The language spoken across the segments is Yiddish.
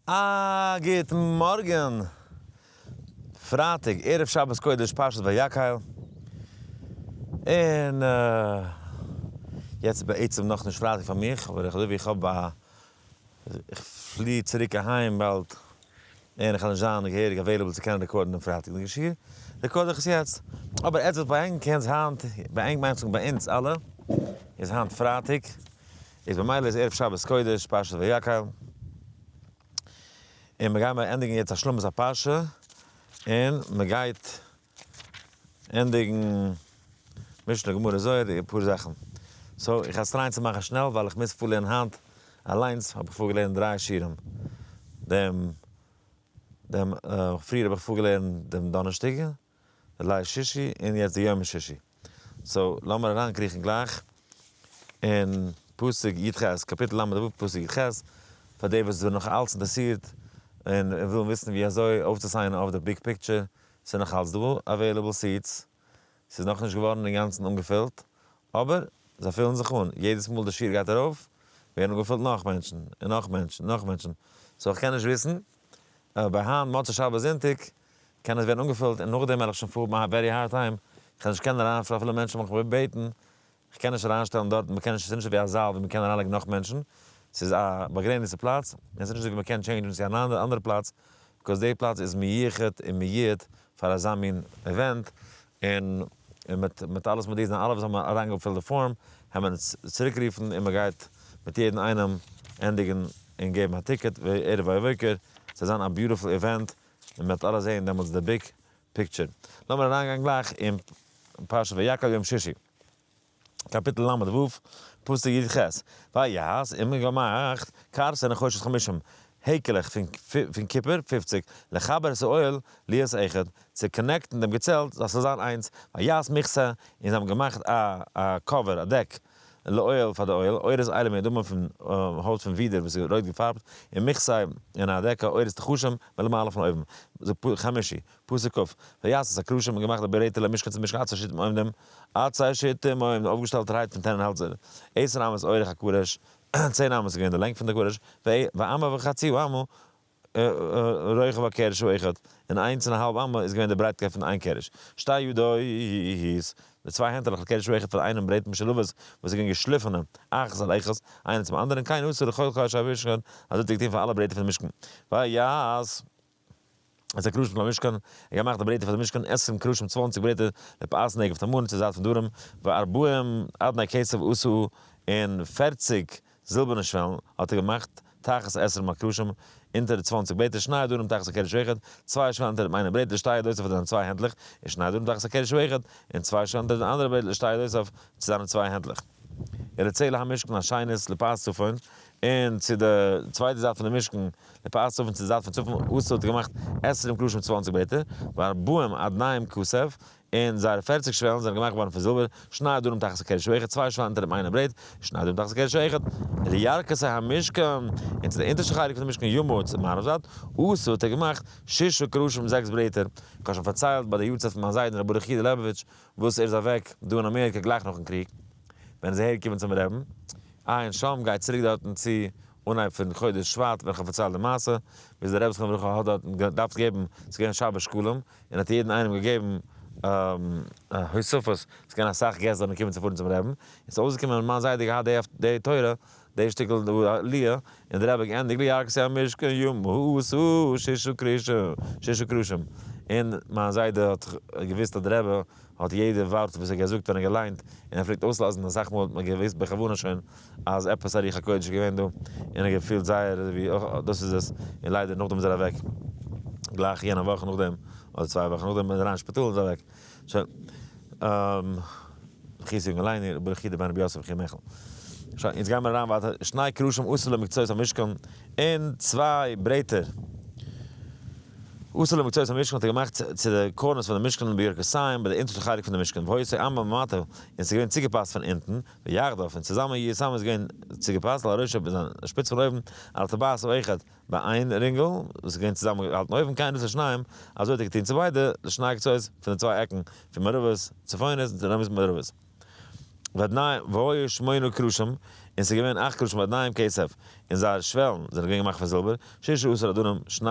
א גוט מארגן! פרייטאג ערב שבת קודש פרשת ויקהל, און יעצט איז בעצם נאכנישט פרייטאג פאר מיך, אבער אזוי ווי איך האב א, איך פלי צוריק אהיים באלד, און איך וועל נישט זיין געהעריג available צו קענען record ן דעם פרייטאג'דיגן שיעור, record איך עס יעצט. אבער עטס וואס ביי ענק איז היינט, ביי ענק מיין איך ביי אונז אלע, איז היינט פרייטאג, איז במילא איז ערב שבת קודש פרשת ויקהל, און מיר גיימער ענדיגן יעצט השלמת הפרשה, און מען גייט ענדיגן משנה גמרא זוהר אפאר זאכן, so איך גיי try ען צו מאכן שנעל ווייל איך מוז פארלערנען היינט אליינס האב איך פארגעלערנט דריי שיעורים, דעם דעם פריער האב איך פארגעלערנט דעם דאנערשטאג, די ליל שישי און יעצט די יום שישי. so לאמיר אריינקריכן גלייך אין פסוק י ח, קאפיטל ל ו פסוק י ח, פאר די וואס זענען נאך אלץ אינטערעסירט און ווילן וויסן ווי אזוי אויפצו sign ען אויף די big picture, ס'איז נאך אלץ דא available seats, ס'איז נאכנישט געווארן אינגאנצן אנגעפילט, אבער זיי פילן זיך אן, יעדעס מאל די שיעור גייט ארויף ווערן אנגעפילט נאך מענטשן און נאך מענטשן און נאך מענטשן, so איך קען נישט וויסן, ביי היינט מוצאי שבת זונטאג קען עס ווערן אנגעפילט און נאכדעם וועל איך שוין פאר האבן א very hard time, איך וועל נישט קענען אריינפילן אפילו מענטשן וועלן מיך בעטן, איך קען נישט אריינשטעלן דארט, מען קען נישט, ס'איז נישט אזויווי א זאל ווי מען קען אריינלייגן נאך מענטשן, ס'איז א באגרעניצטע פלאץ, און ס'איז נישט אזויווי מען קען change ן צו אן אנדערע פלאץ, because די פלאץ איז מיוחד און מיועד פאר אזא מין event, און מיט מיט אלעס מודיע זיין אלע וואס האבן אריינגעפילט די form, העמער אונז צוריקרופן און מען גייט מיט יעדן איינעם ענדיגן און געבן א ticket וערב ויבוקר, ס'זאל זיין א beautiful event. און מ'וועט אלע זעהן דעמאלטס די big picture. לאמיר אריינגיין גלייך אין פרשת ויקהל יום שישי, קאפיטל ל ו, פסוק י ח, ויעש און מען געמאכט קרסי נחושת חמשים, העקעלעך פון קופער 50, לחבר את האוהל להיות אחד, צו connect ן דעם געצעלט זאל ס'זאל זיין איינס, ויעש מכסה, און זיי האבן געמאכט א cover, א דעק, לאוהל פאר די אוהל, עורות אילים מאדמים פון הויט פון ווידער וואס איז רויט געפארבט, און מכסה און א דעקע עורות תחשים מלמעלה פון אויבן. זאגט חמישי, פסוק כ', ויעש את הקרשים און געמאכט די ברעטער למשכן צום משכן עצי שיטים עומדים, עצי שיטים עומדים, אויפגעשטעלטערהייט פון טענען העלצער, עשר אמות אורך הקרש, 10 אמות איז געווען די לענג פון די קרש, ואמה וחצי האמה, רוחב הקרש האחד, און איינס און א האלב אמה איז געווען די ברייטקייט פון איין קרש. שתי ידות, די צוויי הענטעלעך לקרש האחד פאר איינעם ברעט משולבות וואס איז געווען געשליפענע, אחת על אחת, איינע צום אנדערן, כן עשה לכל קרשי המשכן, אזוי האט ער געטון פאר אלע ברעטער פון משכן. ויעש את הקרשים למשכן, ער האט געמאכט די ברעטער פאר די משכן, עשרים קרשים 20 ברעטער, לפאת נגב תימן צו די זייט פון דרום, וארבעים אדני כסף עשה, און 40 זילבערנע שוועלן האט ער געמאכט, תחת עשרים הקרשים, אונטער די 20 ברעטער, שני אדנים תחת הקרש האחד, צוויי שוועלן אונטער דעם איינעם ברעט, לשתי ידותיו פאר זיינע צוויי הענטלעך, און שני אדנים תחת הקרש האחד, און צוויי שוועלן אונטער דעם אנדערע ברעט, לשתי ידותיו, צו זיינע צוויי הענטלעך. ולצלע המשכן השנית לפאת צפון, און צו די צווייטע זייט פון די משכן, לפאת צפון צו די זייט פון צפון, עשה האט ער געמאכט עשרים קרשים 20 ברעטער, וארבעים אדנים כסף, און זייערע 40 שוועלן זענען געמאכט געווארן פון זילבער, שני אדנים תחת הקרש האחד, צוויי שוועלן אונטער דעם איינעם ברעט, שני אדנים תחת הקרש האחד, ולירכתי המשכן, און צו די אונטערשטע חלק פון די משכן ימה צו מערב זייט, עשה האט ער געמאכט ששה קרשים זעקס ברעטער. איך האב שוין פארציילט ביי די יארצייט פון מיין זיידן ר' ברוך יודא לעבאוויטש וואס ער איז אוועק דא אין אמעריקא גלייך נאכן קריג, ווען ער איז אהער געקומען צום רעבן, עיין שם, גייט צוריק דארטן צו אנהייב פון חודש שבט ווען איך האב פארציילט די מעשה, ווי דער רבי זכרונו לברכה האט דארטן געדארפט געבן, ס'איז געווען שבת שקלים, און האט יעדן איינעם געגעבן הוספות, ס'איז געווען אסאך געסט זענען געקומען צו פארן צום רעבן, און ס'איז אויסגעקומען אז מיין זיידע האט געהאט די תורה, די שטיקל עליה, און דער רבי האט געענדיגט לירכתי המשכן ימה עשה ששה קרשים, און מיין זיידע האט געוואוסט אז דער רבי האט יעדע ווארט וואס ער האט געזאגט ווען ער האט געליינט, און ער פלעגט אויסלאזן, אסאך מאל האט מען געוואוסט בכוונה שוין אז עפעס א רוח הקודש איז געווען דא, און ער האט געפילט זייער ווי דאס איז עס, און ליידער נאכדעם איז ער אוועק, גלייך יענע וואך נאכדעם, אדער צוויי וואכן נאכדעם איז ער אריין אין שפיטאל און איז אוועק. שוין. זכותו יגן עלינו, ברוך יהודה בן רבי יוסף יחי מיכל. שוין, יעצט גייען מיר אריין ווייטער, שני קרשים עשה למקצועות המשכן, און צוויי ברעטער. עשה למקצועות המשכן האט ער געמאכט צו די corners פון די משכן בירכתים, ביי די אונטערשטע חלק פון די משכן, והיתה אמה ממטה, און ס'איז געווען צוגעפאסט פון אונטן, ויחדיו, און צוזאמען יהיו שם איז געווען צוגעפאסט, על הראש ביי זיין שפיץ פון אויבן, על הטבעת האחד, ביי איין רינגל, וואס איז געווען צוזאמענגעהאלטן אויבן, כן עשה לשניהם, אזוי האט ער געטון צו ביידע, לשני קצות, פון די צוויי עקן, פון מערבית צפונית און צו דרומית מערבית. ואדנים, והיו שמונה קרשים, און ס'איז געווען אכט קרשים ואדניהם כסף, און זייערע שוועלן זענען געווען געמאכט פון זילבער, ששה עשר אדנים, שני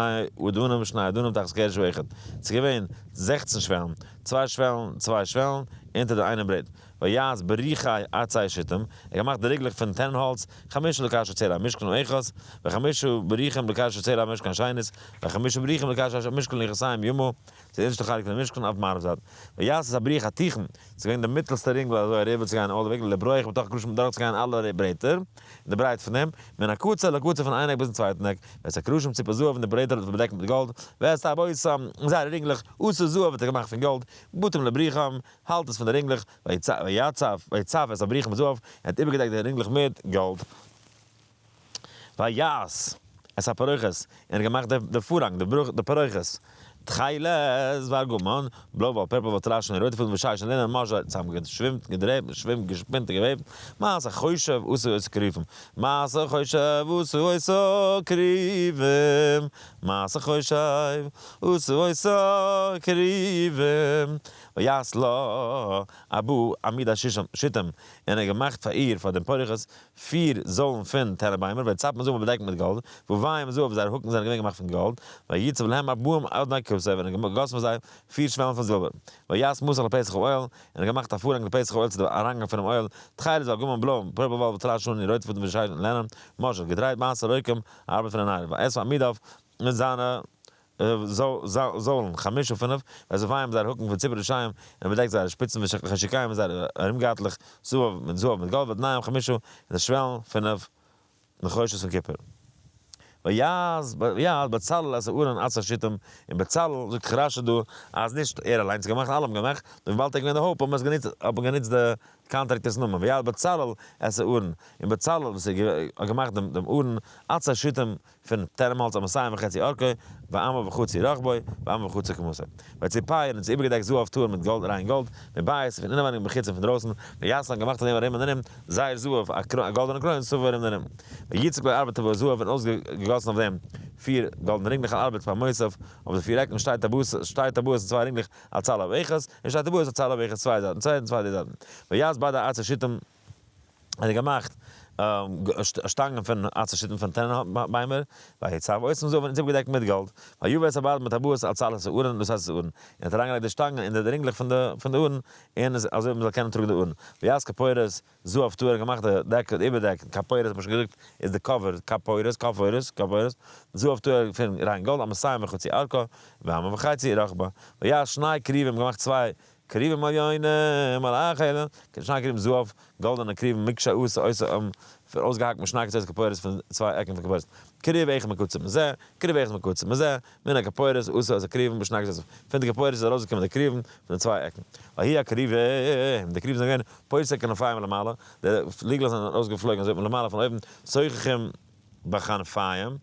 אדנים, שני אדנים תחת קרש האחד, ס'איז געווען 16 שוועלן, צוויי שוועלן, צוויי שוועלן, אונטער די איינעם ברעט. ויעש בריחי עצי שיטים, ער האט געמאכט די ריגלעך פון טענענהאלץ, חמשה לקרשי צלע המשכן האחת, וחמשה בריחים לקרשי צלע המשכן השנית, וחמשה בריחים לקרשי המשכן ליחסיים ימה, ס'איז די אונטערשטע חלק פון די משכן אויף מערב זייט. ויעש את הבריח התיכון, ס'איז געווען די מיטלסטע רינגל אזוי אריבער צו גיין all the way, לבריח בתוך הקרשים דורך צו גיין אלע ברעטער, אין די ברייט פון דעם, מן הקצה אל הקצה פון איין עק ביזן צווייטן עק, ואת הקרשים ציפה זהב און די ברעטער האט ער באדעקט מיט גאלד, ואת טבעותם, און זייערע רינגלעך, עשה זהב האט ער געמאכט פון גאלד, בתים לבריחם, האלטערס פון די רינגלעך, ויצף את הבריחים בזהב, ער האט איבערגעדעקט די רינגלעך מיט גאלד. ויעש את הפרוכת, און ער האט געמאכט די פארהאנג, די פרוכת, תכלת וארגמן, בלוי וואל, purple וואל, תולעת שני, רויטע פאדעם ושש און לינען, משזר, צוזאמגעשווימט, געדרעפט, שווימט, געשפינט און געוועבט, מעשה חושב עשו אותו כרובים, מעשה חושב עשו אותו כרובים, מעשה חושב עשו אותו כרובים, ויעש לה ארבעה עמודי שיטים, און ער האט געמאכט פאר איר, פאר דעם פרוכת, פיר זוילן פון טענענביימער, ויצפם זהב באדעקט מיט גאלד, וויהם זהב, זייערע האקן זענען געווען געמאכט פון גאלד, ויצב להם ארבעים אדני כסף, און ער האט געגאסן פאר זיי פיר שוועלן פון זילבער, ויעש מסך לפתח האוהל, און ער האט געמאכט א פארהאנג לפתח האוהל צו די אריינגאנג פונעם אוהל, תכלת וארגמן בלוי, purple וואל ותולעת שני, רויטע פאדעם ושש און לינען, משזר, געדרייט מעשה רוקם, א ארבעט פון א נייער, ואת עמודיו, און זיינע זוילן, חמשה פינף, ואת וויהם זייערע האקן וציפוי ראשיהם, און באדעקט זייערע שפיצן וחשוקיהם און זייערע ארומגארטלעך, זהב מיט זהב מיט גאלד, ואדניהם חמשה, און די שוועלן פינף, נחושת פון קופער. ויעש בצלאל את הארון עצי שיטים, און בצלאל, זאגט רשי דא, אז נישט ער אליינס האט געמאכט, אלע האבן געמאכט, נאר וויבאלד ער איז געווען די הויפט האט מען עס גענוצט, האט מען גענוצט די contractor'ס נאמען, ויעש בצלאל את הארון, און בצלאל וואס האט געמאכט דעם ארון עצי שיטים פון טענענהאלץ אמתים וחצי ארכו, ואמה וחצי רחבו, ואמה וחצי קומתו. ויצפהו און עס איבערגעדעקט זהב טהור מיט גאלד, ריין גאלד, מבית, פון אינעווייניג ומחוץ און פון דרויסן, ויעש און געמאכט אויף דעם ארום און ארום, זר זהב, א גאלדענע קרוין, סביב ארום און ארום. ויצק לו ארבע טבעות זהב און אויסגעגאסן אויף דעם פיר גאלדענע רינגלעך על ארבע פעמותיו, אויף די פיר עקן, שתי טבעות, שתי טבעות און צוויי רינגלעך על צלע אחת, און שתי טבעות על צלע אחת צוויי זייטן, צוויי און צוויי די זייטן. ויעש בדי עצי שיטים. האט ער געמאכט שטאנגען פון עצי שיטים פון טענענביימער, ויצף אותם זהב און עס איבערגעדעקט מיט גאלד, ויבא את הבדים בטבעות על צלעות הארון לשאת את הארון, און האט אריינגעלייגט די שטאנגען אין די רינגלעך פון די ארון, און אזוי מען זאל קענען טראגן די ארון. ויעש כפורת זהב טהור, ער האט געמאכט די דעק, די איבערדעק, כפורת האט מען שוין געזאגט איז די cover, כפורת, כפורת, כפורת, זהב טהור פון ריין גאלד, אמתים וחצי ארכה, ואמה וחצי רחבה, ויעש שני כרובים, געמאכט צוויי כרובים עליונים על אחיהם, שני כרובים זהב, גאלדענע כרובים מקשה עשו עושה און פון אויסגעהאקט משני קצות כפורת פון צוויי עקן פון כפורת, כרוב אחד מקצה מזה, כרוב אחד מקצה מזה, מן הכפורת עשו את הכרובים משני קצות, פון די כפורת איז ארויסגעקומען די כרובים פון די צוויי עקן. ויהיו הכרובים, די כרובים זענען געווען פורשי כנפיים למעלה, די פליגלעך זענען ארויסגעפלויגן אזוי למעלה פון אויבן, סוככים בכנפיים.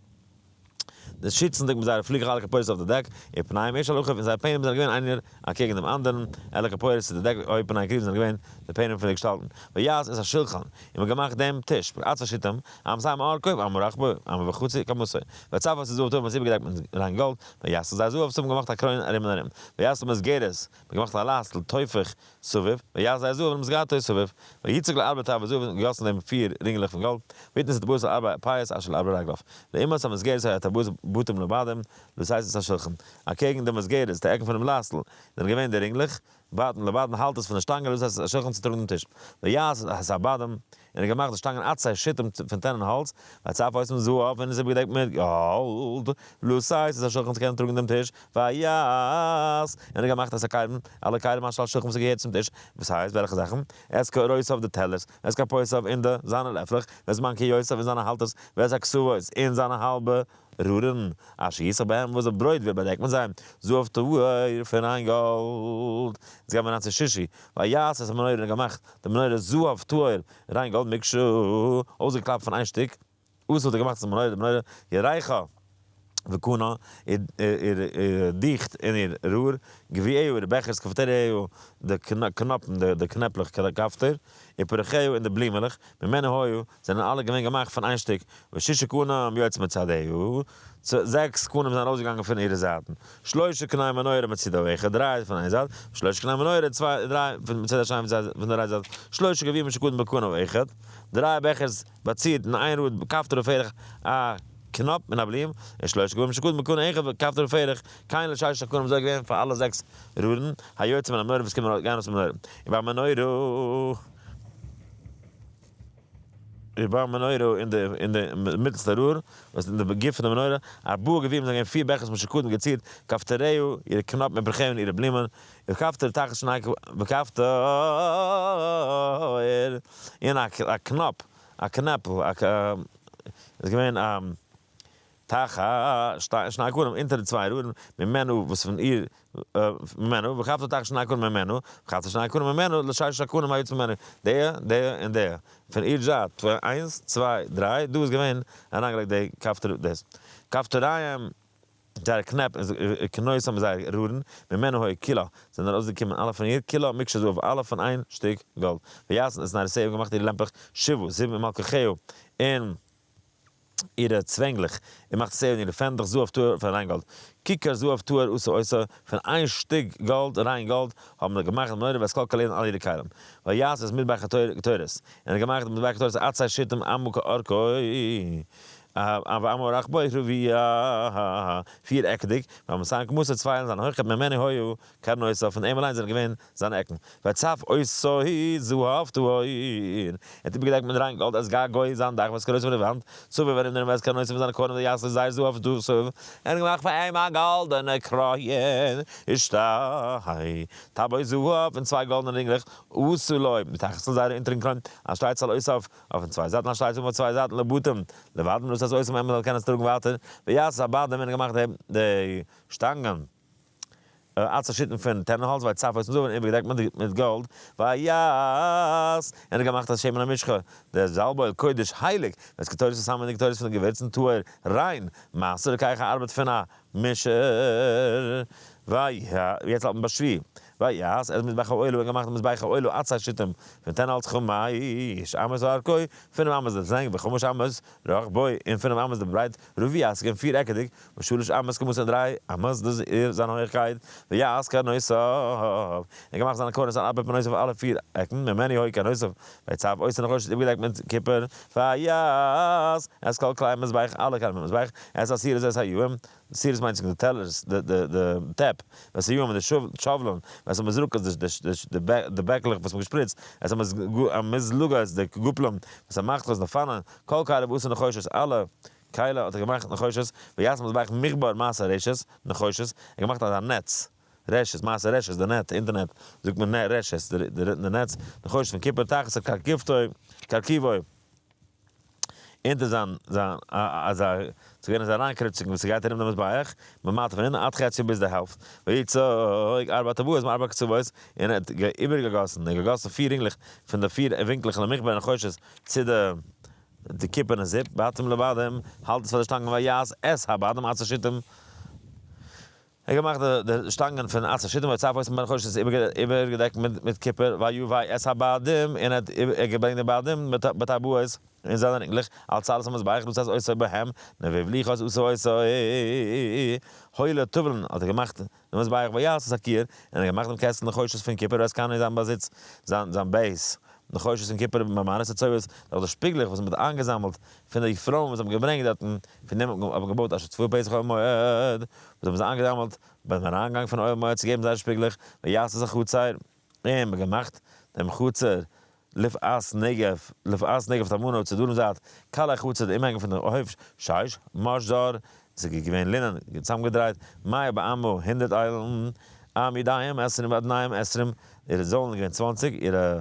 די שיצנדיק מיט זייערע פליגלעך על הכפורת אויף די דעק, ופניהם איש אל אחיו, און זייער פנים זענען געווען איינער אקעגן דעם אנדערן, אל הכפורת צו די דעק, היו פני הכרובים זענען געווען די פנים פון די געשטאלטן. ויעש את השלחן, און מ'האט געמאכט דעם טיש, עצי שיטים, אמתים ארכו, ואמה רחבו, אמה וחצי קומתו. ויצף אותו זהב טהור, מ'האט עס איבערגעדעקט מיט ריין גאלד, ויעש לזר זהב, ס'האט מען געמאכט א קרוין ארום און ארום. ויעש למסגרת, מ'האט געמאכט א לייסטל, טופח, סביב, ויעש זר זהב למסגרתו סביב, ויצק לו ארבע טבעות זהב און געגאסן דעם פיר רינגלעך פון גאלד, ויתן את הטבעות על ארבע פיות אשר לארבע רגליו. לעומת המסגרת היו הטבעות בתים לבדים, לשאת את השלחן. אקעגן די מסגרת, די עקן פונעם לייסטל, זענען געווען די רינגלעך, בתים לבדים האלטערס פון די שטאנגען לשאת את השלחן צו טראגן דעם טיש. ויעש את הבדים, און ער האט געמאכט די שטאנגען עצי שיטים פון טענען האלץ, ויצף אותם זהב און עס איבערגעדעקט מיט גאלד, לשאת את השלחן צו קענען טראגן דעם טיש, ויעש, און ער האט געמאכט את הכלים, אלע כלים אשר על השלחן וואס האט געהערט צום טיש, וואס הייסט, וועלכע זאכן? את קערותיו די טעלערס, ואת כפותיו און די, זיינע לעפלעך, ואת מנקיותיו און זיינע האלטערס, ואת הכסאות און זיינע האלבע רארן, אשר יוסך בהם וואס די ברויט ווערט באדעקט מיט זיי, זהב טהור פון ריין גאלד. יעצט גייען מיר אריין צו שישי, ויעש את המנורה און ער האט געמאכט די מנורה זהב טהור, ריין גאלד מקשה, אויסגעקלאפט פון איין שטיק, עשה האט ער געמאכט את המנורה די מנורה ירכה. וקנה, איר דיכט און איר רור, גביעיה אירע בעכערס, כפתוריה די קנאפן, די קנעפלעך, כפתור, ופרחיה און די בלימעלעך, ממנה היו, זענען אלע געווען געמאכט פון איין שטיק, וששה קנים יוצאים מצדיה, זעקס קנים זענען ארויסגעגאנגען פון אירע זייטן, שלשה קני מנורה מצידה האחד, דריי פון איין זייט, ושלשה קני מנורה, צוויי, דריי, פון מצד השני פון די רייט זייט, שלשה גביעים משוקדים בקנה אחד, דריי בעכערס באצירט אין איין ראד, כפתור ופרח, א קנאפ און א בלום, און שלשה גביעים משוקדים בקנה אחד, כפתור ופרח, כן לששת הקנים אזוי געווען פאר אלע זעקס ראדן, היוצאים מן המנורה וואס קומען גייען ארויס פון מנורה, ובמנורה. ובמנורה אין די אין די מיטלסטע רור, וואס אין די גוף פון די מנורה, ארבעה גביעים זענען געווען פיר בעכערס משוקדים געצירט, כפתוריה, אירע קנאפן ופרחיה און אירע בלומען, וכפתור תחת שני וכפתור, און א קנאפ, א קנעפל, א איז געווען א תחת שני קנים אונטער די צוויי רורן, ממנו וואס פון איר ממנו, וכפתור תחת שני קנים ממנו, וכפתור שני קנים ממנו, לששת הקנים היוצאים ממנו, די, די, און די, פון איר זייט, איינס, צוויי, דריי, דא איז געווען אריינגעלייגט די כפתור דאס. כפתוריהם, זייערע קנעפ, און קנויתם זייערע רורן, ממנו היו כולה, זענען ארויסגעקומען אלע פון איר, כולה מקשה זהב, אלע פון איין שטיק גאלד. ויעשן את נרותיה, און געמאכט אירע לעמפלעך, שבעה, זיבן, ומלקחיה, און. אירע צווענגלעך, און מחצותיה און אירע פענדלעך זהב טהור פון ריין גאלד. ככר זהב טהור עשו אותה, פון איין שטיק גאלד, ריין גאלד, האבן זיי געמאכט די מנורה ואת כל כליה און אלע אירע כלים. ויעש את מזבח הקטורת, און ער האט געמאכט די מזבח הקטורת עצי שיטים אמה כארכו, ואמה רחבו רבוע, פיר עקעדיג, ואמתים קומתו צוויי איילן זיין הויכקייט ממנו היו קרנותיו, פון אים אליין זענען געווען זיינע עקן. ויצף אותו זהב טהור, ער האט איבערגעדעקט מיט ריין גאלד את גגו זיין דאך ואת קירותיו די וואנט, סביב ארום דעם ואת קרנותיו זיינע קארן ויעש לו זר זהב סביב, ער האט געמאכט פאר אים א גאלדענע קרוין, ושתי טבעות זהב און צוויי גאלדענע רינגלעך, עשה לו מתחת לזייערע אונטערן קרוין, על שתי צלעותיו, אויפן צוויי זייטן על שתי צלעותיו אויף צוויי זייטן לבתים, לבדים לשאת אותם מען זאל קענען עס טראגן ווייטער, ויעש הבדים און ער האט געמאכט די שטאנגען. עצי שיטים פון טענענהאלץ ויצף אותם בזהב און איבערגעדעקט מיט גאלד, ויעש, און ער האט געמאכט את שמן המשחה, דער זאלבאויל קודש הייליג, ואת קטורת הסמים און די קטורת פון די געווירצן טהור, ריין, מעשה רוקח א ארבעט פון א מישער, ויע, יעצט האלט מען ביי שביעי, ויעש את מזבח העולה און געמאכט די מזבח העולה עצי שיטים פון טענהאלץ חמש אמות ארכו, פינף אמות די לענג וחמש אמות רחבו, און פינף אמות די ברייט, רבוע, ס'איז געווען פיר עקעדיג, ושלש אמות קומתו און דריי אמות דאס איז זיין הויכקייט, ויעש קרנותיו, ער האט געמאכט זיינע קרנות אן ארבע פנותיו אויף אלע פיר עקן, ממנו היו קרנותיו, ויצף אותן נחושת איבערגעדעקט מיט קופער, ויעש את כל כלי המזבח אלע כלים פון מזבח, את הסירות ואת היעים, סירות מיינט די טעלערס, די טעפ, ואת היעים און די שאוולען, ואת המזרקות די בעקלעך וואס מ'האט געשפריצט, ואת המזלגות די גאפלען, ואת המחתות די פאנען, כל כליו עשה נחושת אלע כלי האט ער געמאכט נחושת, ויעש מזבח מכבר מעשה רשת, נחושת, ער האט געמאכט אזא נעץ, רשת, מעשה רשת, די נעט, אינטערנעט, זאגט מען רשת, די נעץ, נחושת פון קופער, תחת קרקיפתו, קרקיבו, אונטער זיין, זיין, אזא, ס'איז געווען אזא אריינקריצונג וואס ס'גייט ארום די מזבח, ממטה פון אונטן עד חציו ביז די העלפט, ויצוק ארבע טבעות מארבע קצוות, און ער האט איבערגעגאסן, און געגאסן פיר רינגלעך פון די פיר ווינקלעך למכבר נחושת צו די. די קופערנע זיפ, בתים לבדים, האלט עס פאר די שטאנגען ויעש את הבדים עצי שיטים, ער האט געמאכט די שטאנגען פון עצי שיטים ויצף אותם בנחושת עס איבערגעדעקט מיט קופער ויבא את הבדים און ער האט געברענגט די בדים בטבעות אין זיינע רינגלעך על צלעות המזבח לשאת אותו בהם נבוב לוחות עשה אותו הולה טבלן האט ער געמאכט די מזבח ויעש את הכיור, און ער האט געמאכט דעם קעסטל נחושת פון קופער ואת כנו זיין באזיץ, זיין זיין base, נחושת פון קופער ממראות הצובאות, דורך די שפיגלעך וואס מען האט איינגעזאמלט פון די פרויען וואס האבן געברענגט דארטן, פון דעם האט מען געבויט אשר צבאו פתח אוהל מועד, וואס האבן זיי איינגעזאמלט ביים אריינגאנג פון אוהל מועד צו געבן זייערע שפיגלעך, ויעש את החצר, און מען האט געמאכט דעם חצר לפאת נגף, לפאת נגף תמנה צו דרום זייט, קלעי חצר די אומהענגן פון די הויף שש משזר, עס איז געווען לינען צוזאמגעדרייט, מאה באמה 100 איילן, עמודיהם עשרים ואדניהם עשרים, אירע זוילן איז געווען 20, אירע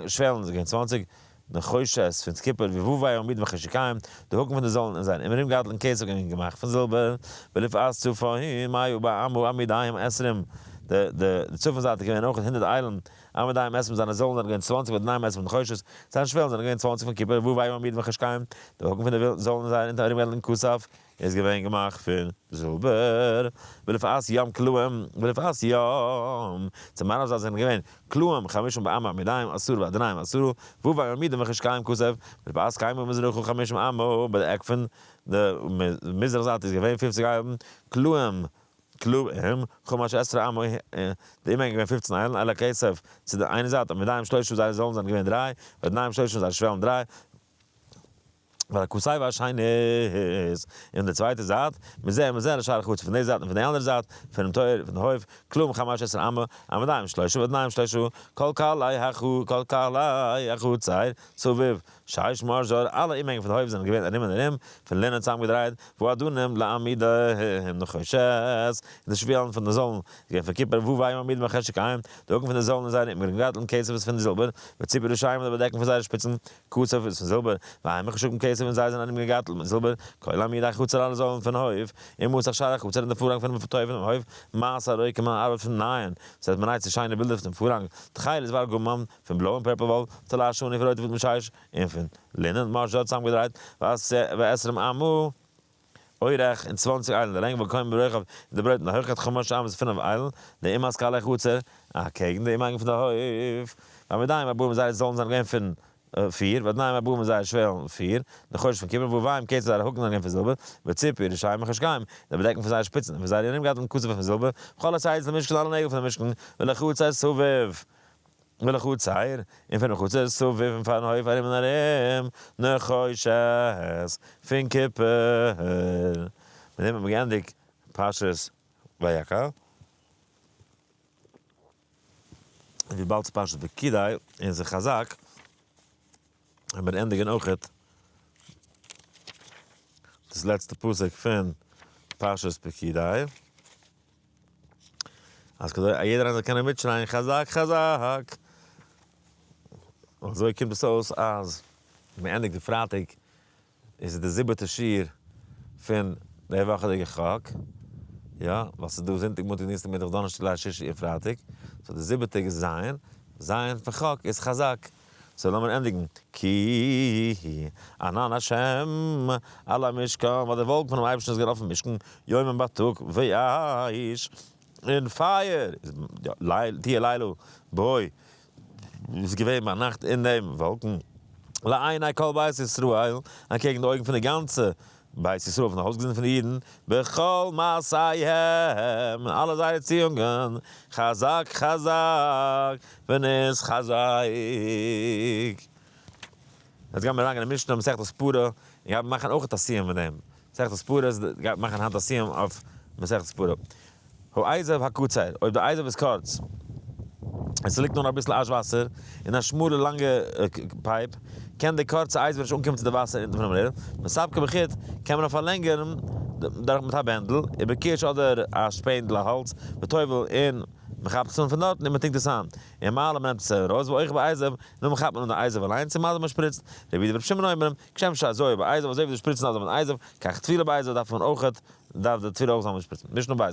שוועלן איז געווען 20, נחושת פון קופער ובבי העמודים וחשוקיהם, די האקן פון די זוילן און זייער ארומגארטל און כסף געווען געמאכט פון זילבער, ולפאת צפון מאה באמה עמודיהם עשרים. די די צפון זייט איז געווען אויך 100 איילן, עמודים עשרים זיינע זוילן זענען געווען 20 ואדנים 20 נחושת, זיינע שוועלן זענען געווען 20 פון קופער, וויי עמודים וחשקיהם, די האקן פון די זוילן זייערע אונטער ארומגעגארטלט כסף איז געווען געמאכט פון זילבער, ולפאת ים קלעים, ולפאת ים, צו מערב זייט זענען געווען קלעים חמשים באמה עמודים עשרה ואדנים עשרה, וויי עמודים וחשקיהם כסף, ולפאת קיימא מזרחה חמשים אמה, ביי די עק פון די מזרח זייט איז געווען 50 איילן, קלעים קלעים חמש עשרה אמה, די אומענג איז געווען 15 איילן, אל הכסף צו די איינע זייט, עמודים שלושה זייערע זוילן זענען געווען דריי, ואדנים שלושה זייערע שוועלן דריי, ועל הכתף השנית, און די צווייטע זייט, מזה ומזה לשער החצר, פון די זייט און פון די אנדערע זייט, פונעם טויער פון די הויף, קלעים חמש עשרה אמה, עמודים שלושה ואדנים שלושה, כל קלעי החו כל קלעי החצר סביב שש משזר, אלע אומהענגען פון די הויף זענען געווען ארום און ארום, פון לינען צוזאמגעדרייט, והאדנים לעמודיהם נחושת, און די שוועלן פון די זוילן איז געווען פון קופער, וויי עמודים וחשקיהם, די האקן פון די זוילן און זייערע אומגעגארטלטן כסף איז פון זילבער, וציפוי ראשיהם און די באדעקן פון זייערע שפיצן, כסף איז פון זילבער, והן מחושקים כסף און זיי זענען ארומגעגארטלט מיט זילבער, כל עמודי החצר אלע זוילן פון הויף, ומסך שער החצר און די פארהאנג פונעם טויער פונעם הויף, מעשה רוקם אן ארבעט פון נייען, ס'האט מען נייט צו שיינע בילדער פון דעם פארהאנג, תכלת וארגמן, פון בלוי און purple וואל, תולעת שני פון רויטע פאדעם משש, און פון לינען, משזר צוזאמגעדרייט, ועשרים אמה אורך, און 20 איילן די לענג, והקומה ברוחב, און די ברייט און די הויכקייט חמש אמות פינף איילן, לאמת קלעי החצר, אקעגן די אומהענגן פון די הויף, ועמודים ארבעים זייערע זוילן זענען געווען פון פיר, ואדנים ארבעים זייערע שוועלן פיר, נחושת פון קופער, וויי כסף זייערע האקן זענען געווען פון זילבער, וציפוי ראשיהם וחשקיהם, די באדעקן פון זייערע שפיצן, און פון זייערע ארומגארטלען כסף פון זילבער, וכל הציץ למשכן אלע נעגל פון דעם משכן, ולחצר סביב, ולחצר, און פונעם חצר סביב און פארן הויף ארום און ארום, נחושת פון קופער. מיט דעם האט מען געענדיגט פרשת ויקהל. און וויבאלד ס'איז פרשת פקודי און ס'איז חזק, וועלן מיר ענדיגן אויכעט דאס לעצטע פסוק פון פרשת פקודי, אז כדי א יעדער איינער זאל קענען מיטשרייען חזק חזק, אזוי קומט עס אויס אז מען ענדיגט די פרייטאג איז די זיבעטע שיעור פון די וואכעדיגע חק, יא, ווייל ס'איז דא זונטאג מאנטאג דינסטאג מיטוואך דאנערשטאג ליל שישי און פרייטאג, so די זיבעטע איז זיין, זיין פון חק איז חזק, so לאמיר ענדיגן, כי ענן השם על המשכן, ווייל די וואלקן פונעם אייבערשטן איז געווען אויפן משכן יומם בייטאג, ואש, און פייער, תהיה לילה בו, איז געווען ביינאכט אין דעם וואלקן, לעיני כל בית ישראל, אנטקעגן די אויגן פון די גאנצע בית ישראל, פון די הויזגעזינד פון די אידן, בכל מעשיהם, אין אלע זייערע ציאונגען, חזק חזק ונתחזק. יעצט גיימיר אריינגיין אין משנה מסכת פרה, און גיימיר מאכן אויך א סיום פון דעם. מסכת פרה איז, גייט מאכן היינט א סיום אויף מסכת פרה. האזוב הקצר, אויב די אזוב איז קורץ, און ס'ליגט נאר אביסל אש וואסער אין א שמאלע לאנגע pipe, קען די קורצע אזוב נישט אנקומען צו די וואסער אונטן פונעם רער. מספקו בחוט, קען מען פארלענגערן דורך מיט א בענדל, ובכוש אדער א שפענדל א האלץ, וטובל און מ'כאפט עס אן פון דארטן און מ'טונקט עס איין. און מעלה מ'נעמט עס ארויס ואוחר באזוב, נאכדעם כאפט מען אן די אזוב אליינס און מזה מ'שפריצט. רבי יהודה ורבי שמעון אומרים, כשם שהזייה באזוב, אזוי ווי די שפריצן דארף זיין מיט אזוב, כך טבילה באזוב דארף מען אויכעט, דארף די טבילה אויך זיין מיט שפריצן. משנה ב'.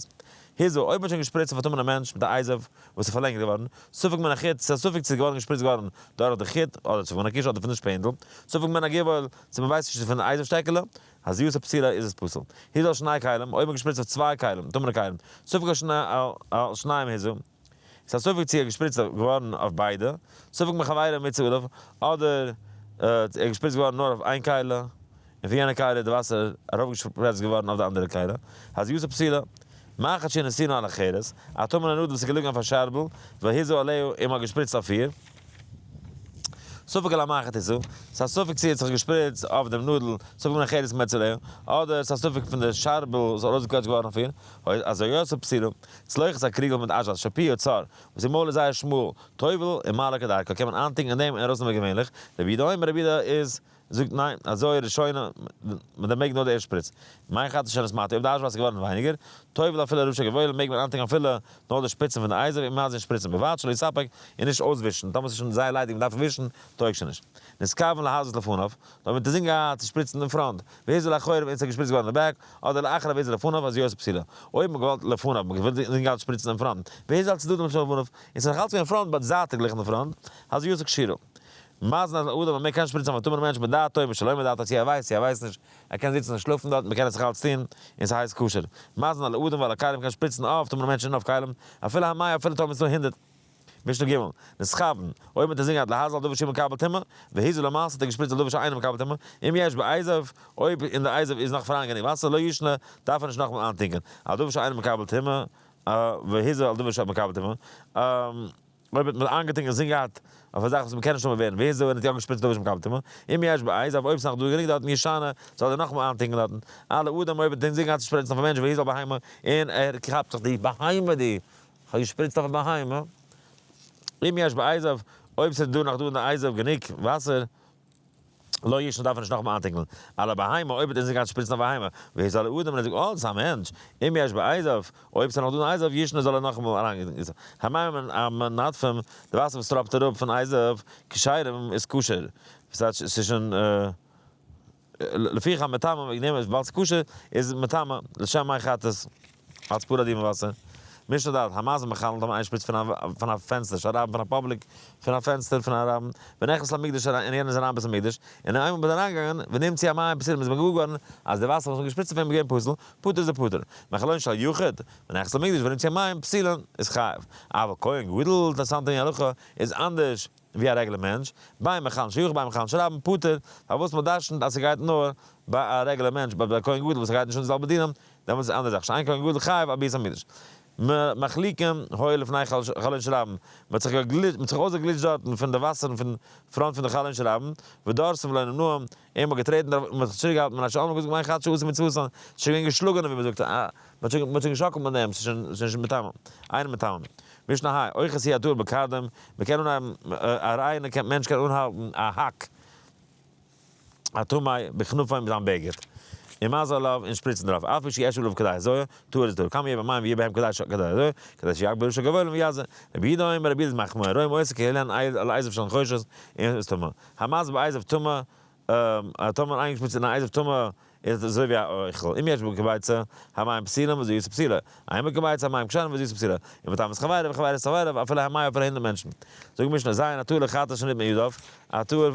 הזה, אויב מ'האט שוין געשפריצט אויף א טמא'נעם מענטש מיט א אזוב וואס איז פארלענגערט געווארן, ספק מן החוט, ס'איז א ספק צו ס'איז געווארן געשפריצט געווארן דורך די חוט, אדער ספק מן הכוש אדער פון די שפענדל, ספק מן הגבעול, צו מ'ווייסט נישט צו פון די אזוב שטעקעלע, הזייתו פסולה איז עס פסול. הזה על שני כלים, אויב מ'האט געשפריצט אויף צוויי כלים, טמא'נע כלים, ספק על שניהם הזה, ס'איז א ספק צו ער איז געשפריצט געווארן אויף ביידע, ספק מחבירו מוצא עליו, אדער ער איז געשפריצט געווארן נאר אויף איין כלי, און פון יענע כלי איז די וואסער ארויפגעשפריצט געווארן אויף די אנדערע כלי, הזייתו פסולה. מחט שנתנו על החרס, א טמא'נע נאדל וואס איז געליגן אויף א שארבל, והזה עליה, און מ'האט געשפריצט אויף איר. ספק על המחט הזה, ס'איז א ספק צו ער האט זיך געשפריצט אויף דעם נאדל, ספק מן החרס מוצא עליה, אדער ס'איז א ספק פון די שארבל וואס איז ארויסגעקוועטשט געווארן אויף איר, הזייתו פסולה. צלוחית א קריגל מיט אש שפיה צר, וואס איר מויל איז זייער שמאל, טובל ומעלה כדרכה, קען מען איינטונקען אין דעם און ארויסנעמען געווענליך, רבי יהודה אומר רבי יהודה איז. זאגט ניין, הזאה ראשונה, מען מעג נאר די ערשטע שפריץ. מי חטאת שנתמעטו, אויב די אש וואסער איז געווארן ווייניגער, טובל אפילו ראשי גבעולים, מעג מען איינטונקען אפילו נאר די שפיצן פון די אזוב און מזין שפריצן בלבד שלא יספק און נישט אויסווישן, טאמער ס'איז שוין זייער ליידיג מען דארף ווישן, טויג שוין נישט. נתכוון להזות לפניו, נאר מען האט אינזין געהאט צו שפריצן אין front, והזה לאחוריו און ס'איז געשפריצט געווארן אין back, אדער לאחריו והזה לפניו הזאתו פסולה. אויב מען האט געוואלט לפניו, מען האט אינזין געהאט שפריצן אין front, והזה על צדדים שלפניו, און ס'איז נאך אלץ געווען front but זייטיגליך אין די front, הזאתו כשרה. מזין על אדם, מען קען שפריצן אויף א טמא'נע מענטש מדעתו ושלא מדעתו, צו ער ווייסט צו ער ווייסט נישט, ער קען זיצן און שלאפן דארט, מען קען עס נאך אלץ טון, און ס'הייסט כשר. מזין על אדם ועל הכלים, קען שפריצן אויף טמא'נע מענטשן און אויף כלים, אפילו המאה אפילו טאמער ס'איז דא 100. משנה ג', נתכוון, אויב מ'האט אינזין געהאט להזות על דבר שהוא מקבל טומאה, והזה למעלה האט ער געשפריצט על דבר שאינו מקבל טומאה, אם יש באזוב, אויב אין די אזוב איז נאך פארהאן גענוג וואסער, לא ישנה, דארף ער נישט נאכאמאל איינטונקען, על דבר שאינו מקבל טומאה, והזה על דבר שמקבל טומאה. אויב האט מען איינגעטונקען אינזין געהאט אויף א זאך וואס מ'קען נישט טמא ווערן, והזה און האט יא געשפריצט דבר שמקבל טומאה, אם יש באזוב, אויב ס'איז נאך דא גענוג דארטן ישנה, זאל ער נאכאמאל איינטונקען דארטן. על אדם אויב האט אינזין געהאט צו שפריצן אויף א מענטש והזה על בהמה, און ער כאפט זיך די בהמה די כ'האב געשפריצט אויף א בהמה, אם יש באזוב, אויב ס'איז דא נאך דא אין די אזוב גענוג וואסער, לא ישנה דארף ער נישט נאכאמאל איינטונקלן. על הבהמה, אויב האט אינזין געהאט שפריצן אויף א בהמה, והזה על האדם, און ער זאגט, אה, דאס איז א מענטש, אם יש באזוב, אויב ס'איז נאך דא אין אזוב, ישנה זאל ער נאכאמאל אריינגיסן. המים המנדפים, די וואסער וואס טראפט אראפ פון אזוב, כשרים, איז כשר. ס'איז שוין. לפיכך מטמא וועגן דעם איז וויבאלד ס'איז כשר איז מטמא לשם מי חטאת אלס פרה אדומה וואסער. משנה ד', המזין בחלון טאמער איינער שפריצט פון א פענסטער של רבים פון א public פון א פענסטער פון א רבים ונכנס למקדש און יענער איז אריין בית המקדש און איינמאל מ'איז אריינגעגאנגען ונמצאו המים פסולים איז מען געוואר געווארן אז די וואסער וואס מ'האט געשפריצט אויף אים איז געווען פסול, פטור איז ער פטור. מחלון של יחיד ונכנס למקדש ונמצאו המים פסולין איז חייב. אבל כהן גדול, אינטערעסאנטע הלכה, איז אנדערש. ווי א רעגולער מענטש, בין בחלון של יחיד בין בחלון של רבים פטור, פארוואס מען דרשנ'ט אז ס'גייט נאר ביי א רעגולער מענטש, ביי א כהן גדול וואס ס'גייט נישט אן די זעלבע דינים, דעמאלטס איז אנדערע זאך, שאין כהן גדול חייב על ביאת המקדש. מחליקים היו לפני חלון של רבים, מען האט זיך געגליטשט, מען האט זיך אויסגעגליטשט דארטן פון די וואסערן פון front פון די חלון של רבים, ודורסין ולא נמנעום, און מען האט געטרעטן דערויף און מען האט זיך צוריקגעהאלטן מפני שאמרו געזאגט מי חטאת שעשו מצוותן, ס'איז שוין געווען געשלאגענע ווי מען זאגט, מען האט שוין געשאקלט מיט דעם, ס'איז שוין מטמא, אינו מטמא. משנה ה', אוחז הוא הטהור בקרדום, מען קען אנהייבן, א ריינע מענטש קען אנהאלטן א האק, א טמא, בכנפו מיט זיין בגד, ומזה עליו און שפריצן דערויף, אף על פי שיש עליו כדי הזאה, טהור איז טהור, כמה יהיה במים ויהיה בהם כדי הזאה, כדי שיגביר ראשי גבעולים ויזה. רבי יהודה אומר, רבי יהודה איז מחמיר, רואים אותו כאילו על אזוב של נחושת, און איז טמא. המזה באזוב טמא, טאמער איינגעשפריצט אין א אזוב טמא איז עס אזוי ווי א אוכל, אם יש בו כביצה, המים פסולים והזאתו פסולה, אין בו כביצה, המים כשרים והזאתו פסולה, ומטמא את חברו וחברו את חברו, אפילו המאה אפילו 100 מענטשן. זאגט משנה ז', הטהור לחטאת שנטמאה ידיו, א טהור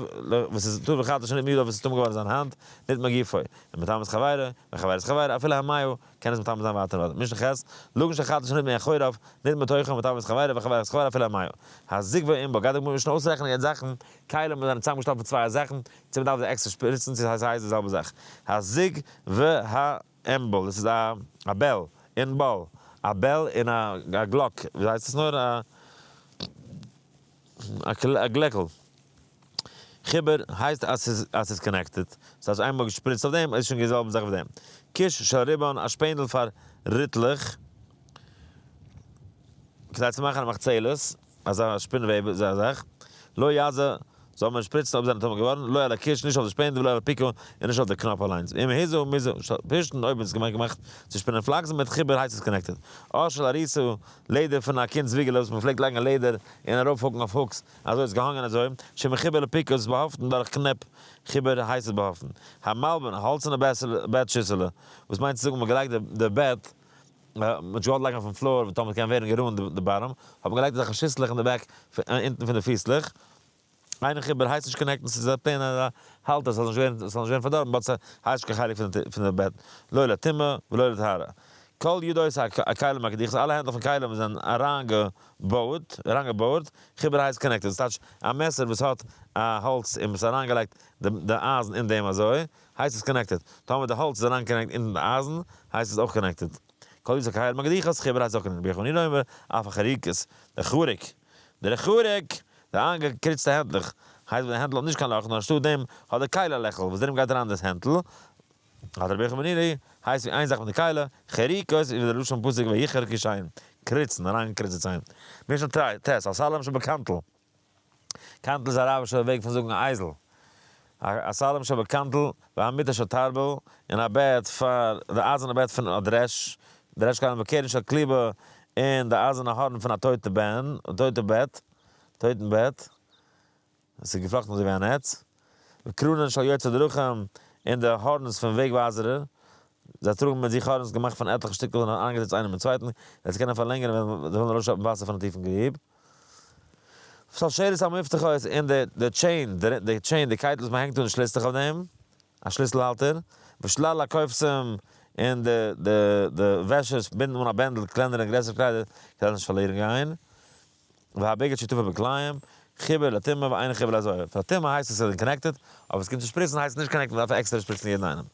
וואס איז טהור לחטאת שנטמאה ידיו וואס איז טמא געווארן זיין האנט, נטמא גופו, ומטמא את חברו, וחברו את חברו, אפילו המאה, קען עס מטמא זיין ווייטער און ווייטער. משנה ח', לגין של חטאת שנטמאו אחוריו, נטמא תוכו ומטמא את חברו וחברו את חברו אפילו המאה. הזוג והעינבל, גייט די גמרא משנה אויסרעכענען יעצט זאכן, כלים וואס זענען צוזאמגעשטעלט פון צוויי זאכן, צו מ'דארף זיי עקסטער שפריצן צו ס'הייסט די זעלבע זאך. הזוג והעינבל, דאס איז א א bell, עינבל, א bell און א גלאק, ווי הייסט עס נאר? א א גלעקל. חיבור הייסט אז ס'איז אז ס'איז connected, ס'הייסט איינמאל געשפריצט אויף דעם איז שוין די זעלבע זאך ווי דעם. כוש של ריבון, א שפענדל פאר ריטלעך, כדי צו מאכן א מחצלת. אזא שפינוועב אזא זאך, לא יזה, זאל מען שפריצן אויב זענען טמא געווארן, לא על הכוש, נישט אויף די שפענדל, ולא על הפיקה, און נישט אויף די קנאפ אליינס. אם הזה מזה פשתן, אויב איז געמאכט געמאכט צו שפינען פלאקסן מיט חיבור הייסט עס connected. עור של עריסה, לעדער פון א קינד'ס וויגעלע וואס מען פלעגט לייגן א לעדער און ארויף hook ן אויף hooks, אזוי איז געהאנגען אזוי, שמחובר לפיקה איז באהאפטן דורך קנעפ, חיבור הייסט עס באהאפטן. המלבן, א האלצערנע בעט שיסעלע, וואס מיינט צו זאגן מען האט געלייגט די בעט, מען האט געוואלט לייגן אויפן floor וואו טאמער קען ווערן גערונד די bottom, האט מען געלייגט אזעלכע שיסלעך אין די back אונטן פון די פיסלעך, איין חיבור הייסט נישט connect ן ס'איז א plain א האלטער ס'זאל נישט ווערן ס'זאל נישט ווערן פארדארבן but ס'הייסט נישט קיין חלק פון די בעט, לא לטומאה ולא לטהרה. כל ידות הכלים הקדוחות אלע הענטלעך פון כלים זענען אריינגעבויט אריינגעבויערט, חיבור הייסט connected דאס טייטש א מעסער וואס האט א האלץ און מ'האט אריינגעלייגט די אייזן אין דעם אזוי, הייסט עס connected. טאמער די האלץ איז אריין connect אונטן די אייזן, הייסט עס אויך connected. כל ידות הכלים הקדוחות חיבור הייסט אויך connected. רבי יוחנן אומר, אף החריקות, די חריק, דער חריק, די איינגעקריצטע הענטלעך, הייסט ווען די הענטל האט נישט קיין לאך, נאר אנשטאט דעם האט די כלי א לעכל, וואס דערום גייט אריין דאס הענטל, האט רבי יוחנן הייסט ווי איין זאך מיט די כלי, חריקות איז ווי דער לשון פסוק ויחרקו שן, קריצן, אריינגעקריצט די ציין. משנה ט, הסלעים שבקנטל. קאנטל איז א אראבישע וועג פון זאגן אייזל. א סלים שבקנטל, והמיטה של תרבל, און א בעט פאר די אייזערנע בעט פון א דרעש, דרעש כלים וקרן של כליבה, און די אייזערנע הארן פון א טויטע בען, טויטע בעט, טויטן בעט, עס איז געפלאכטן אזוי ווי א נעץ, וקרנן של יוצאי דרכים, און די horns פון וועג ווייזערער, זיי טראגן מיט זיך horns געמאכט פון עטליכע שטיקלעך און איינגעזעצט איינעם אין צווייטן, זיי צו קענען פארלענגערן ווען זיי ווילן ארויסשעפן וואסער פון א טיפן גריב. שלשלת המפתחות און די chain, די chain, די קייטל וואס מען הענגט אן די שליסלעך אויף דעם, א שליסל האלטער, ושלל הכובסים און די די די וועשערס בינדן אן א בענדל קלענערע און גרעסערע קליידער כדי עס נישט פארלירן גיין, והבגד שטופו בכלאים, חיבור לטומאה ואין חיבור להזוהר, פאר טומאה הייסט עס אז עס איז connected, אבער עס קומט צו שפריצן הייסט עס נישט connected מען דארף עקסטערע שפריצן יעדן איינעם.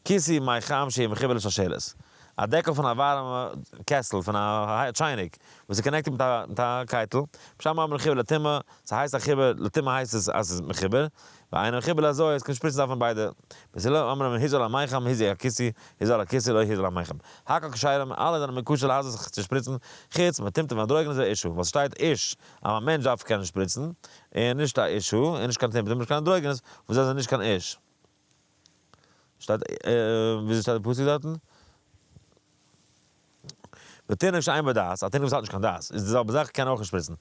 כיסוי מי חם שיהיה מחובר לשלשלת. א דעקל פון א ווארעמע קעסל פון א טשייניק וואס איז connected מיט א קייטל, בית שמאי אומרים חיבור לטומאה, ס'הייסט א חיבור, לטומאה הייסט עס אז ס'איז מחובר, ואינו מחובר להזוה, עס קומט שפריצן דארף מען ביידע, בית הלל אומרים הזו על המי חם הזו הכיסוי, הזו על הכיסוי לא הזו על המי חם. הכל כשרים, אלע זענען כשר להזות זיך צו שפריצן, חוץ מטומטום ואנדרוגינוס ואשה, ווייל ס'שטייט איש אז א מענטש דארף קענען שפריצן, און נישט א אשה, און נישט קיין טומטום, נישט קיין אנדרוגינוס, וואס זיי זענען נישט קיין איש. שטייט וויאזוי שטייט די פסוק דארטן? ותינוק שאין בו דעת, א תינוק וואס האט נישט קיין דעת, איז די זעלבע זאך קען אויך נישט שפריצן,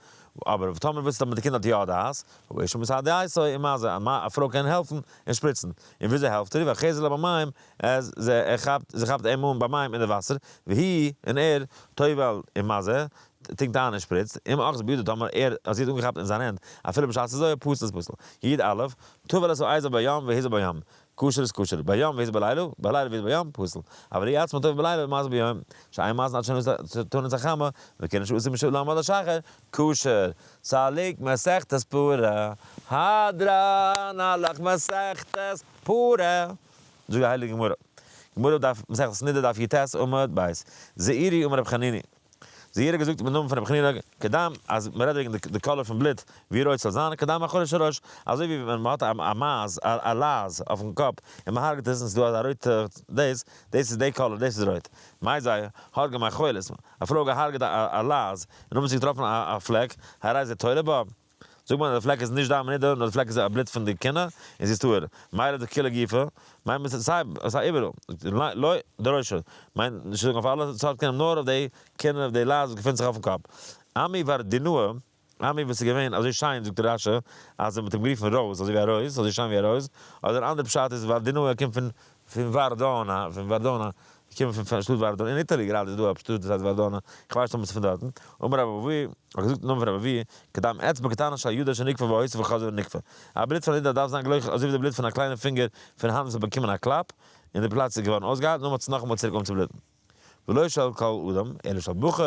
אבער טאמער וואס טאמער די קינד האט יא דעת, האשה מסייעת ומזה, א פרוי קען העלפן און שפריצן, און וויאזוי העלפט ער איר, ואוחזת לו במים, אז ער כאפט, זי כאפט אים אן במים אין די וואסער, והוא, און ער, טובל ומזה, טונקט איין און שפריצט, אם אחזה בידו טאמער ער, אז זי האט אנגעכאפט אין זיין הענט, אפילו בשעת הזוהר, פסול איז פסול. י א, טבל את האזוב בים והזה בים, כשר איז כשר, בים והזה בלילה, בלילה והזה בים, פסול. אבל היא עצמה טובל בלילה ומזה ביום, שאין מזין עד שתנץ החמה, וקרן שעשו משלם עד השחר, כשר. סליק מסכת פרה, הדרן עלך מסכת פרה. זאגט די הייליגע גמרא, גמרא דף מסכת נדה דף י ט עמוד ב', זעירי אמר רבי חנינא, זעירי האט געזאגט אין נאמען פון רבי חנינא, כדם, אז מען רעדט וועגן די color פון בלוט, ווי רויט ס'זאל זיין, כדם עכורש הראש, אזוי ווי ווען מען האט א מייז, א לייז אויפן קאפ, און מען הרג'ט עס, און ס'איז דא אזא רויטע דאס, דאס איז די color, דאס איז רויט. מאי זי, הרגה מאכולת, א פרוי האט געהארגעט א לייז, און נאכדעם האט זי געטראפן א פלעק, הרי זה תולה בה. זאגט מען אז די פלעק איז נישט דם נידה, נאר די פלעק איז א בלוט פון די קנה, און זי איז טהור. מילא דכולא גופא, מיינט מען סיי סיי איבעראל. לא דראשא, מיינט נישט צו זאגן אויף אלע סארט כינים, נאר אויף די קנה, אויף די לייז וואס געפינט זיך אויפן קאפ. אמי ורדינאה, אמי וואס איז געווען אזוי שיין, זאגט רש י, אז מען האט אים גערופן rose, אזוי ווי א rose, אזוי שיין ווי א rose, אדער אנדערע פשט איז ורדינאה קומט פון פון ווארדאנא, פון ווארדאנא, געקומען פון שטאט ווארדאנא, אין Italy גראדע איז דא א שטאט וואס הייסט ווארדאנא, איך ווייס נישט אויב עס איז פון דארטן, אמר רבי אבהו, האט געזאגט אין נאמען פון רבי אבהו, כדם אצבע קטנה של ידו שנגפה והוסיף וחזר ונגפה, א בלוט פון א נידה דארף זיין גלייך אזוי ווי די בלוט פון א קליינע פינגער פון האנט וואס האט באקומען א קלאפ, און די פלאץ איז געווארן אויסגעהיילט, נאכדעם האט עס נאכאמאל צוריק אנגעהויבן צו בלוטן. ולא של כל אדם, אלא של בחור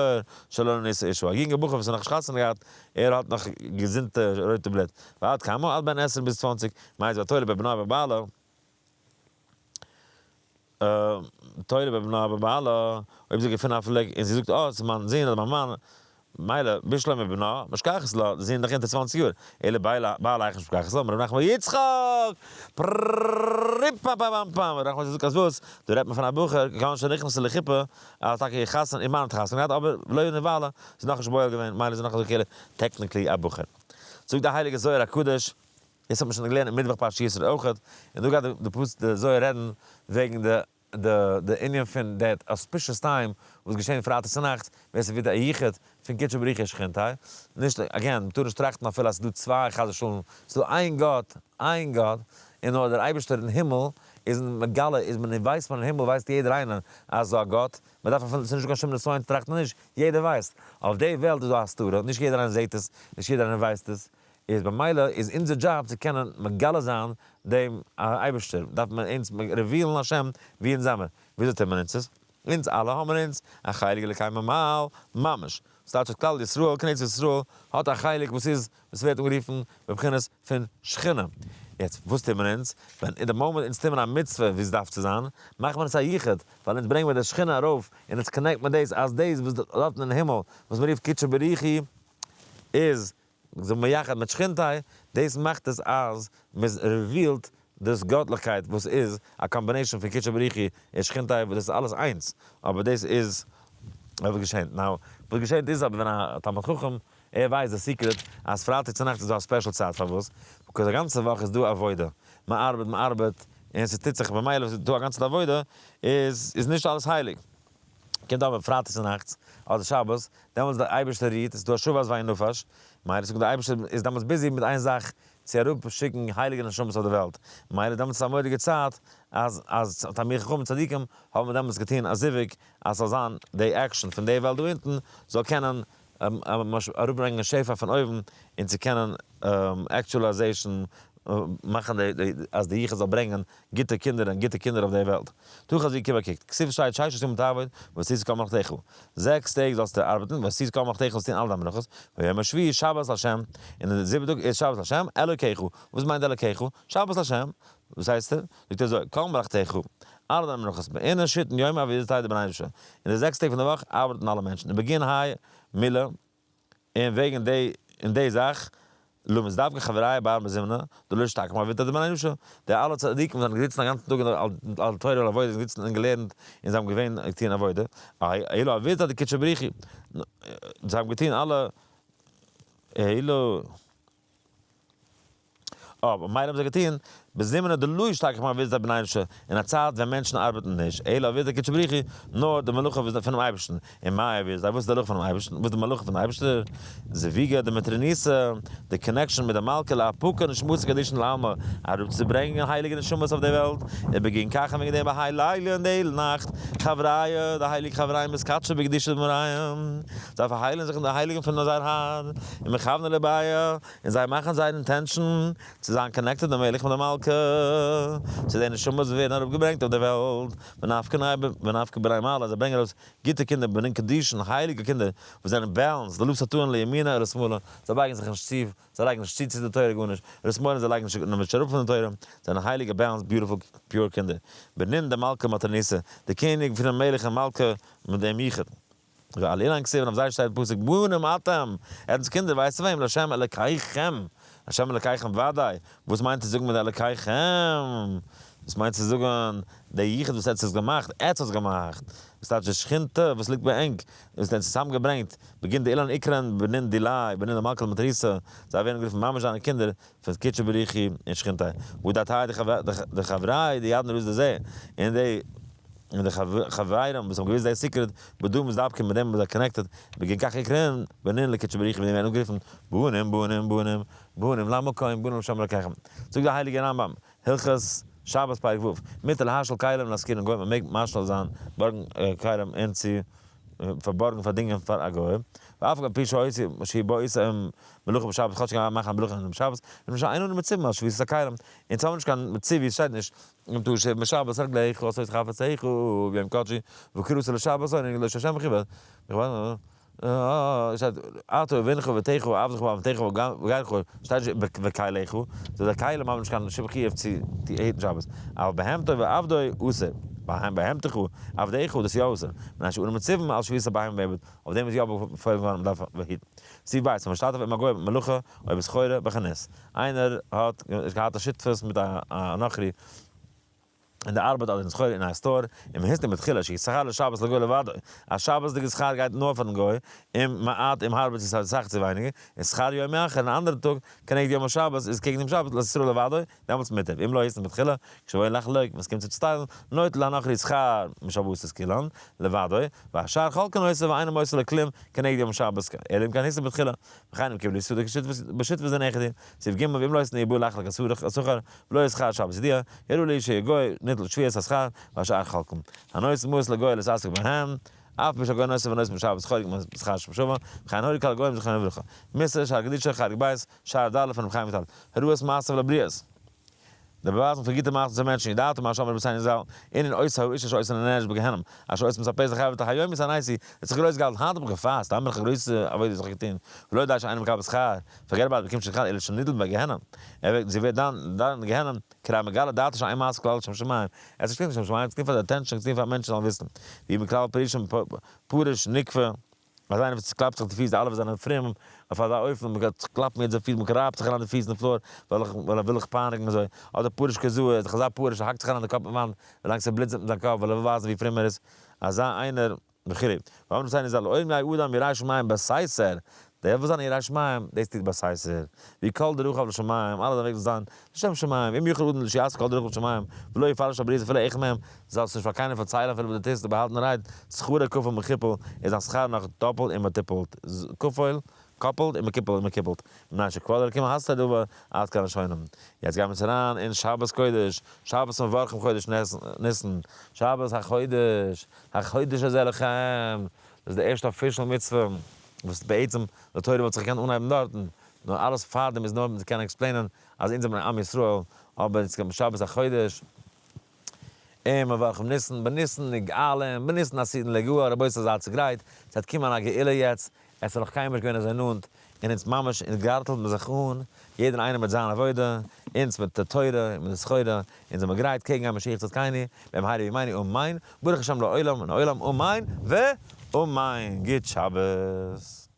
שלא נישא אשה, א יונגע בחור וואס האט נאכנישט חתונה געהאט, ער האט נאך געזונטע רויטע בלוט, ועד כמה? עד בן עשרים ביז צוואנציג, מיתיבי התולה בבנה ובבעלה, תולה בבנה ובבעלה, אויב זי געפינט א פלעק און זי זאגט אה, ס'איז מיין זון אדער מיין מאן, מילא, בשלמא בנה, משכחת לה, די זון איז דאך אונטער צוואנציג יאר, אלא בעלה, בעלה היכי משכחת לה, אמר רב נחמן בר יצחק! פרריפאפאפאמפאם, רב נחמן זאגט אז וואס, דא רעדט מען פון א בחור, כגון שנכנסה לחופה, ער האט טאקע חתונה, איר מאן האט חתונה געהאט, אבער ולא נבעלה, זי איז נאכנישט בועל געווען, מילא איז זי נאך אזוי כאילו technically א בחור. זאגט די הייליגע זוהר הקדוש, דאס האט מען שוין געלערנט אין מיטוואך פרשת יתרו אויכעט, און דא גייט די פסוק די זוהר רעדן וועגן די די די ענין פון that auspicious time וואס געשעהן פרייטאג צונאכטס ווען ס'ווערט א יחוד פון קודשא בריך הוא ושכינתיה, נישט again מ'טאר נישט טראכטן אפילו אז ס'איז דא צוויי חס ושלום, ס'איז דא איין גאט, איין גאט, און נאר דער אייבערשטער אין הימל איז מגלה איז מען און ווייסט מען אין הימל ווייסט יעדער איינער אז ס'איז דא א גאט, מ'דארף אפילו ס'איז נישט דא קיין שום נסיון צו טראכטן נישט יעדער ווייסט, אויף די וועלט איז דא א הסתרה נישט יעדער איינער זעהט עס, נישט יעדער איינער ווייסט עס, איז במילא איז אונזער דזשאב צו קענען מגלה זיין דעם אייבערשטער, דארף מען אונז reveal ן השם ווי אונז זעמער, וויאזוי טוט מען אונז עס? אונז אלע האמער אונז א חלק אלוקי ממעל ממש, ס'טייטש אז כלל ישראל, כנסת ישראל, האט א חלק וואס איז, וואס ווערט אנגערופן בבחינת פון שכינה. יעצט וואס טוט מען אונז? ווען אין די מאמענט אונז טוט מען א מצוה ווי עס דארף צו זיין, מאכט מען עס א יחוד, ווייל אונז ברענגן מיר די שכינה ארויף, און אונז connect מען דאס אז דאס וואס דארטן אין הימל, וואס מען רופט קודשא בריך הוא, איז זיך מייחד מיט שכינתיה, דאס מאכט עס אז מען reveal ט דאס גאטליכקייט וואס איז א combination פון קודשא בריך הוא און שכינתיה וואס דאס איז אלעס איינס, אבער דאס איז וואס געשענט. Now וואס געשענט איז אבער ווען א תלמיד חכם. ער ווייסט די secret אז פרייטאג צונאכטס איז דא א special צייט פארוואס? because א גאנצע וואך איז דא עבודה, מען ארבעט מען ארבעט און ס'טוט זיך במילא וואס איז דא א גאנצע עבודה איז איז נישט אלעס הייליג. קומט אבער פרייטאג צונאכטס אדער שבת דעמאלטס דער אייבערשטער רוהט, עס איז דא א שבת וינפש, מילא זאגט דער אייבערשטער איז דעמאלטס busy מיט איין זאך צו אראפ שיקן הייליגע נשמות אויף די וועלט, מילא דעמאלטס איז א מורא'דיגע צייט אז אז תלמידי חכמים צדיקים האבן דעמאלטס געטון א זיווג אז ס'זאל זיין די action פון די וועלט דא אונטן זאל קענען אראפברענגען שפע פון אויבן און צו קענען actualization מאכן אז די יחוד זאל ברענגען גוטע קינדער און גוטע קינדער אויף די וועלט. תא חזי קום קוק, כתיב שטייט ששת ימים תעבוד ועשית כל מלאכתך, זעקס טעג זאלסטו ארבעטן ועשית כל מלאכתך זאלסטו טון אלע דיינע מלאכות, ויום השביעי שבת לה', און די זיבעטע טאג איז שבת לה' אלוקיך, וואס מיינט אלוקיך? שבת לה', וואס הייסט ער? זאגט ער אזוי, כל מלאכתך, אלע דיינע מלאכות, באינון שיתין יומי עבידתיה דבני נשא, אין די זעקס טעג פון די וואך ארבעטן אלע מענטשן, ובגין האי מילה, און וועגן די און די זאך, לא מזדווגי חבריא בר מזימנא, דלא אשתכח מעבידתא דבני נשא, די אלע צדיקים וואס זענען געזיצן א גאנצן טאג על תורה ועל עבודה, זענען געזיצן און געלערנט און זיי האבן געווען געטון עבודה, אלא עבידתא דקודשא בריך הוא, זיי האבן געטון אלע אלא. אבער מילא האבן זיי געטון, בזימנא דלא אשתכח מעבידתא דבני נשא, אין א צייט ווען מענטשן ארבעטן נישט, אלא עבידתא דקודשא בריך הוא, נאר די מלאכה פונעם אייבערשטן, און מאי עבידתא, וואס איז די הלכה פונעם אייבערשטן, וואס איז די מלאכה פון אייבערשטער, זיווגא דמטרוניתא, די connection מיט די מלכה לאפוקא נשמתא קדישין לעלמא, אראפצוברענגען הייליגע נשמות אויף די וועלט, ובגין כך און וועגן דעם בהאי ליליא אין די נאכט, חבריא, די הייליגע חברים מתקדשי בקדושה דמאריהון, זיי פארהייליגן זיך אין די הייליגן פון זייער האר, און מכווני לבייהו, און זיי מאכן זייער intention צו זיין connected דעם מלך מיט די מלכה, צו די נשמות וואס ווערן אראפגעברענגט אויף די וועלט, ונפקי בני מעלה, זיי ברענגען ארויס גוטע קינדער, בנין קדישין, הייליגע קינדער, וואס זענען balanced, דלא סטאן לימינא ולשמאלא, זיי בייגן זיך נישט צו, זיי לייגן נישט צו צו די תורה גארנישט, ולשמאלא זיי לייגן נישט אראפ פון די תורה, זיי זענען הייליגע balanced beautiful pure קינדער, בנין דמלכא מטרוניתא, די קעניג פונעם מלך און מלכה מיט דעם יחוד. ועל אילן כתיב און אויף זיי שטייט פסוק בנים אתם, עטץ קינדער ווייסט צו וועם, לה' אלקיכם, לה' אלקיכם ודאי, וואס מיינט צו זאגן מיט אלקיכם? דאס מיינט צו זאגן דער יחוד וואס עטץ האטס געמאכט, עטץ האטס געמאכט, דאס טייטש די שכינתא וואס ליגט ביי ענק, וואס עטץ צוזאם געברענגט, בגין דאילן איקרן בנין דיליה, בנין דמלכא דמטרוניתא, זיי ווערן גערופן ממש זיינע קינדער פון קודשא בריך הוא און שכינתיה, ודתאי דחבריי דידעין רז דזה, און די און די חברים וואס האבן געוואוסט זייער secret, בדא מתדבקין מיט דעם האבן זיי connected, בגין כך איקרון בנין לקודשא בריך הוא, ווערן אנגערופן בנים בנים בנים בנים למקום בנים לה' אלקיכם. זאגט דער הייליגער רמב ם, הלכות שבת פרק ו', מותר להשאיל כלים ולהשכירן גוי, מען מעג משאיל זיין בארגן כלים און צו פארבארגן פארדינגען פאר א גוי, ואף על פי שהיא בעושה מלאכה בשבת, כאטש קען מען מאכן א מלאכה אינעם שבת, למשל אין אנו מצווין על שביתת הכלים, אונז האבן נישט קיין ציווי, עס שטייט נישט אם תשב בשבת רגליך לעשות חפציך ביום קדשי וקראת לשבת עונג לקדוש השם וכו' שטייט אתה ובנך ובתך ועבדך ואמתך וגרך שטייט נישט וכליך, so די כלים האבן נישט קיין שום חיוב צו היטן שבת, אבל בהמתו ועבדו אסור, בהמתך עבדך דאס איז יא אסור, מפני שאנו מצווין על שביתת הבהמה והעבד, אויף דעם איז יא באפוילן געווארן מען דארף היטן. סעיף ב', המשתתף עם הגוי במלאכה או בסחורה בחנות, איינער האט געהאט א שותפות מיט א נכרי אין די ארבעט אדער אין סחורה אין א store, און מ'היסט אים בתחילה ששכר לשבת לגוי לבדו, אז שבת'דיגע שכר גייט נאר פארן גוי, אם מעט אם הרבה צו ס'איז אסאך צו ווייניגער, און שכר יום אחר, אן אנדערע טאג, כנגד יום השבת, איז קעגן דעם שבת לישראל לבדו, דעמאלטס מוטב, אם לא התנה בתחילה, כשבאו לחלוק, ווען ס'קומט צו צוטיילן, נוטל הנכרי שכר משבתות כולן, לבדו, והשאר חולקין אותו ואינו מוסר לו כלום, כנגד יום השבת, אלא אם כן התנה בתחילה. וכן אם קיבלו שדה בשותפות זה נכד, סעיף ג' ואם לא התנה יבוא לחלק השכר ולא שכר שבת ידיע, יראו לי שיגוי ניטל שביעת השכר והשאר חלקם. הנושא מעות לגוי להתעסק בהם, אף בשגוי נושא ונושא בשבת חולק משכר שבשבוע, וכן הורי כל הגוים זכרונם לברכה. מוסר, שער קדושה, חלק ב', שער ד' פון רבי חיים וויטאל. הוראות מעשיו לבריות. די באווייזן פון גוטע מעשים צו מענטשן, ידעת מה שאמרו רבותינו ז ל, ענין אותו האיש אשר עושה לנפש בגיהנום, אשר עושה מספר לחברתו היום התעניתי, ער האט זיך גרויס געהאלטן, היינט האב איך געפאסט, היינט בין איך א גרויסע עבודה זיך געטון, ולא די שאינו מקבל שכר, forget about באקומט שוין שכר אלא שנידון בגיהנום, ער ווערט, זי ווערט דן דן אין גיהנום, כדי מגלה דעתו שאין מעשה כלל לשם שמים, ער האט נישט געטון לשם שמים, ער האט געטון פאר די attention, געטון פאר מענטשן זאלן וויסן, ווי מכלל פירושים פרוש נקבה. אז איינער וואס קלאפט זיך די פיס, די אלע וואס זענען פרום אויף אזא אופן, מען גייט זיך קלאפן מיט די פיס, מען רייבט זיך אריין די פיס אין די floor, ווייל איך ווייל ער וויל זיך פייניגן אזוי, אדער פרוש כזו, ער איז דאך אזא פרוש, ער האקט זיך אריין די קאפ אין וואנט, ווילאנג ס'בלוט זיך מיט זיין קאפ, ווייל ער וויל ווייזן ווי פרום ער איז, אזא איינער, וכו'. ואמרו רבותינו ז ל, לעולם יהא אדם ירא שמים בסתר. דער וואס זיינע יראת שמים, דאס טוט בסתר, ווי כל דרכיו לשמים, אלע זיינע וועגן זאלן זיין לשם שמים, ואם יוכל אדם שיעשה כל דרכיו לשמים, ולא יפרש הבריות אפילו אחד מהם, זאלסט נישט פאר קיינעם פארציילן אפילו וואס דו טוסט, די באהאלטענע רייד, שכרו כפול ומכופל, איז זיין שכר נאך דאפלט און מ'טופלט, כפול, קאפלט און מ'קיפלט און מ'קיפלט, מפני שכבוד אלקים הסתר דבר עד כאן לשונם. יעצט גיימיר אונז אריין אין שבת קודש, שבת מברכים חודש ניסן, שבת החודש, החודש הזה לכם, דאס איז די ערשטע official מצוה וואס בעצם די תורה וואלט זיך געקענט אנהייבן דארטן, נאר אלעס פארדעם איז נאר צו קענען explain ען אז אונז זעמיר עם ישראל, אבער יעצט קומט שבת החודש, און מברכים ניסן, בניסן נגאלין, בניסן עתידין ליגאל, רבותי זייטס גרייט, ס'וועט קומען א גאולה יעצט, עס איז נאך קיינמאל נישט געווען אזוי נאנט, און אונז ממש אונז גארטלט מען זיך אן, יעדער איינער מיט זיין עבודה, אונז מיט די תורה און מיט די סחורה, אונז זעמיר גרייט קעגן גיין משיח צדקינו, במהרה בימינו אמן, ברוך השם לעולם און עולם אמן ואמן, גוט שבת.